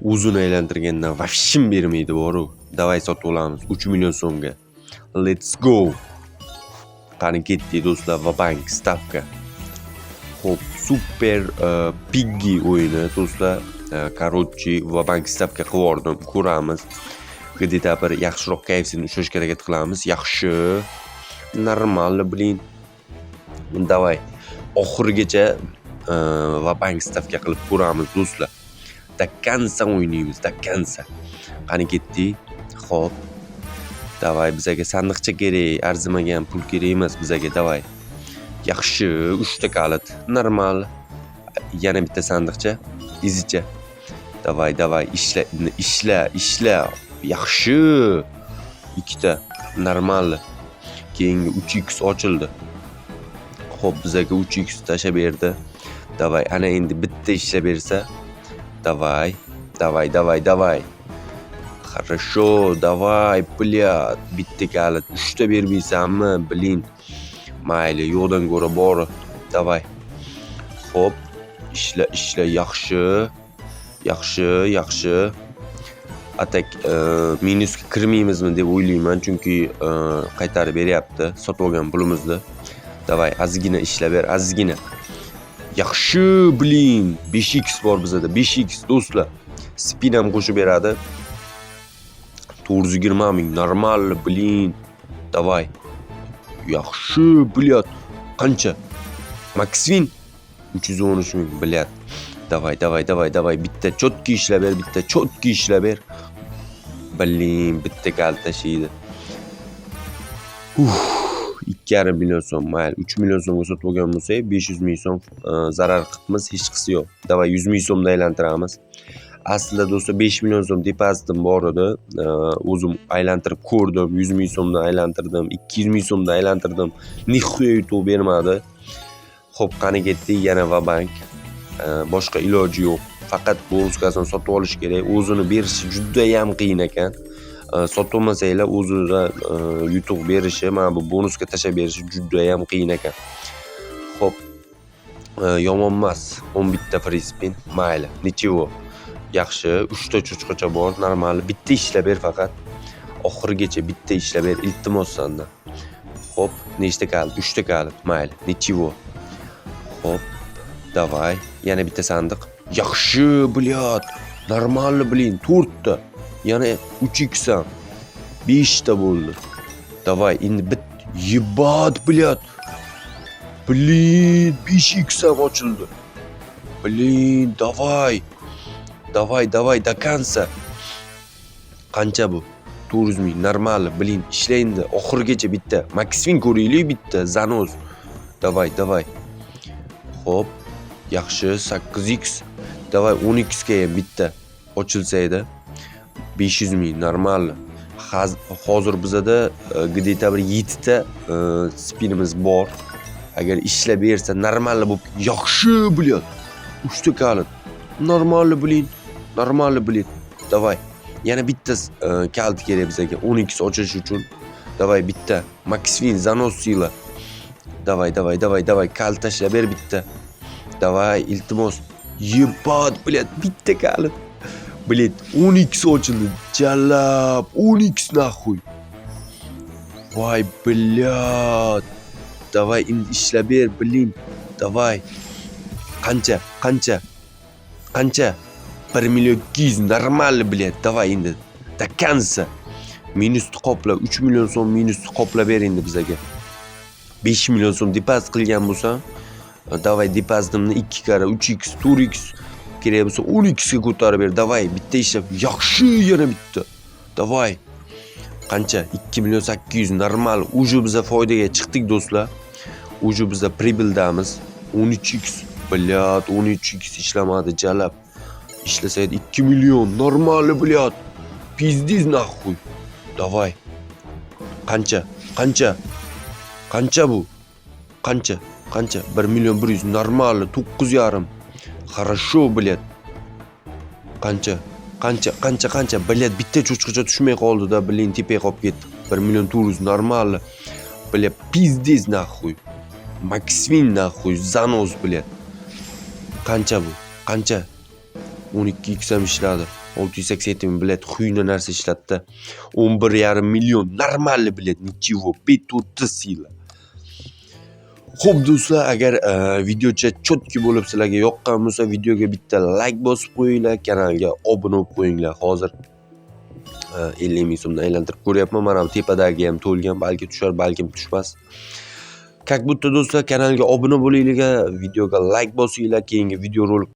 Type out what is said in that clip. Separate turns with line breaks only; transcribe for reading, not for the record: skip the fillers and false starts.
O'zini aylantirgandan вообще bermaydi boru. Давай, sotib olamiz 3 million so'mga. Let's go. Qani, ketdik, do'stlar, ва-банк stavka. Xo'p, Super Piggy o'yini, do'stlar. Короче, ва-банк stavka qilib yubordim. Ko'ramiz. Где-то bir yaxshiroq koeffitsient ushlashga harakat qilamiz. Yaxshi. Нормально, блин. Давай. Oxirigacha ва-банк stavka qilib ko'ramiz, do'stlar. До конца o'ynaymiz, до конца. Qani, ketdik. Xo'p. Давай, bizaga sandiqcha kerak, arzimagan pul kerak emas bizaga, давай. Yaxshi, 3 ta kalit. Normal. Yana bitta sandiqcha. Izicha. Давай, давай, ishla, ishla, ishla. Yaxshi. Ikkita. Normal. Keyingi 3x ochildi. Xo'p, bizaga 3x tashlab berdi. Давай, ana endi bitta ishlab bersa. Давай, давай, давай, давай. Хорошо, давай, блядь. Bitta kalit. 3 ta bermaysanmi? Блин. Mayli, yo'qdan ko'ra bori. Давай. Xo'p, ishla, ishla, yaxshi. Yaxshi, yaxshi. А так minusga kirmaymizmi deb o'ylayman, chunki qaytarib beryapti sotib olgan pulimizni. Давай, ozgina ishlab ber, ozgina. Yaxshi, блин. 5x bor bizada, 5x, do'stlar. Spin ham qo'shib beradi. 420 ming, normal, блин. Давай. Yaxshi, блядь. Qancha? Maxwin 313 ming, блядь. Давай, давай, давай, давай. Bitta чётко ishlab ber, bitta чётко ishlab ber. Блин, bitta kalit tashlaydi. Uf, 2,5 million so'm, mayli, 3 million so'mga sotib olgan bo'lsak, 500 ming so'm zarar qilibmiz, hech qisi yo'q. Давай, 100 ming so'mdan aylantiramiz. Aslida, do'stlar, 5 million so'm depozitim bor edi. O'zim aylantirib ko'rdim, 100 ming so'mdan aylantirdim, 200 ming so'mdan aylantirdim. Нихуя yutuq bermadi. Xo'p, qani, ketdik yana ва-банк. Boshqa iloji yo'q. Faqat bonuskasini sotib olish kerak. O'zini berishi judayam qiyin ekan. Sotib olmasanglar, o'zida yutuq berishi, mana bu bonusga tashlab berishi judayam qiyin ekan. Xo'p, yomon emas. 11 ta free spin. Mayli, ничего. Yaxshi, 3 ta cho'chqacha bor, normal. Bitta ishlab ber faqat. Oxirigacha bitta ishlab ber, iltimos sandan. Xo'p, nechta kalit? 3 ta kalit. Mayli, ничего. Xo'p, давай, yana bitta sandiq. Yaxshi, блядь. Нормально, блин, 4 ta. Yana 3x ham. 5 ta bo'ldi. Давай, endi ебать, блядь. Блин, 5x ham ochildi. Блин, давай. Давай, давай, до конца. Qancha bu? 400 ming, normal, блин, ishla endi oxirigacha bitta. Maxwin ko'raylik bitta, занос. Давай, давай. Xo'p, yaxshi, 8x. Давай, 10x ga ham bitta ochilsa edi. 500 ming, normal. Hozir bizada где-то bir 7 ta spinimiz bor. Agar ishlab bersa, normal bo'lib, yaxshi, блядь. 3 ta kalit. Нормально, блин. Нормально, блин. Давай. Yana bitta kalit kerak bizaga 10x ochilish uchun. Давай, bitta. Maxwin занос сила. Давай, давай, давай, давай. Kalit tashlab ber bitta. Давай, iltimos. Ебать, блядь, bitta kalit. Блядь, 10x ochildi. Jalab, 10x нахуй. Voy, блядь. Давай, endi ishlab ber, блин. Давай. Qancha? Qancha? Qancha? 1 million 200, нормально, блядь. Давай endi. До конца. Minusni qopla, 3 million so'm minusni qoplab ber endi bizaga. 5 million so'm depozit qilgan bo'lsam, давай, depozitimni 2 karra 3x, 4x, kerak bo'lsa 10x ga ko'tarib ber. Давай, bitta ishlab, yaxshi, yana bitta. Давай. Qancha? 2 million 800, normal. Уже biza foydaga chiqdik, do'stlar. Уже biza прибыль damiz. 13x, блядь, 13x ishlamadi, jalab. Ishlasa edi 2 million, нормально, блядь. Пиздец нахуй. Давай. Qancha? Qancha? Qancha bu? Qancha? Qancha? 1 million 100, нормально, 9,5. Хорошо, блядь. Qancha? Qancha? Qancha? Qancha? Блядь, bitta cho'chqacha tushmay qoldi-da, блин, tepaga qolib ketdi. 1 million 400, нормально. Блядь, пиздец нахуй. Maxwin нахуй, занос, блядь. Qancha bu? Qancha? 12x ham ishladi. 687 ming, блядь, хуйня narsa ishlatdi. 11,5 million, нормально, блядь, ничего, bituvdi сила. Xo'p, do'stlar, agar videocha чётки bo'lib sizlarga yoqqan bo'lsa, videoga bitta layk bosib qo'yinglar, kanalga obuna bo'lib qo'yinglar. Hozir 50 ming so'mdan aylantirib ko'ryapman. Mana bu tepadagi ham to'lgan, balki tushar, balkim tushmas. Как будто, do'stlar, kanalga obuna bo'linglar, videoga layk bosinglar, keyingi video rolik